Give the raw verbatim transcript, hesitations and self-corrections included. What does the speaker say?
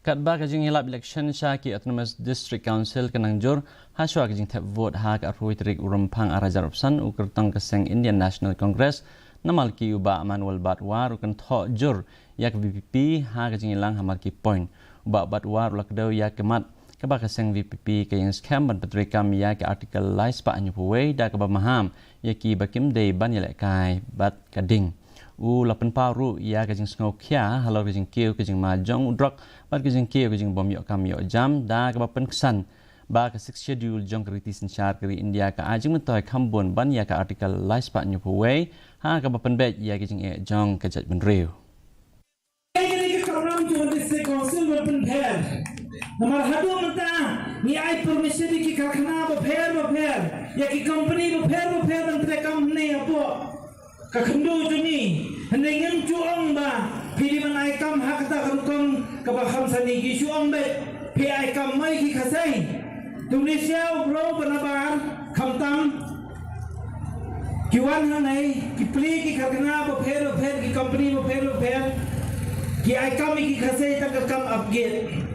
Katba ka jingïalap election sha ki Autonomous District Council ka nang jur, hashwa ka jingthep vote ha ka arphew tarik u Rymphang arhajar arphew san, u kyrtong ka seng Indian National Congress, na malki u Bah Manuel Batwar, u kynthoh jur ïa ka V P P ha ka jingïalang hamar ki point. U Bah Batwar u la kdew ïa ka mat kaba ka seng V P P ka ïeng skhem ban pyntreikam ïa ka Article lai spah hynñiewphew wei da kaba maham ïa kiba kim dei ban ïalehkai bad ka ding. U la pynpaw ruh ïa ka jingsngewkhia halor ka jingkiew ka jingma jong u drok bad ka jingkiew ka jingbym ïoh kam ïoh jam, da kaba pynksan ba ka Sixth Schedule jong ka riti synshar ka ri India ka ai jingmyntoi kham bun ban ïa ka Article lai spah hynñiewphew wei, ha kaba pynbeit ïa ka jingeh jong ka jaitbynriew. Kane ka program jong ka District Council ba pynpher. Namar haduh mynta ngi ai permission ïa ki karkhana bapher bapher, ïa ki company bapher bapher ban treikam hangne hapoh ka khyndew jong ngi. Hynrei ngim ju ong ba phi dei ban ai kam ha kata ka rukom kaba kham sani. Ki ju ong ba phi ai kam mo ïa ki Khasi. Te une u briew ba nabar, khamtam ki wan hangne, ki plie ki karkhana bapher bapher, ki company bapher bapher, ki ai kam ïa ki Khasi tang ka kam ap gate.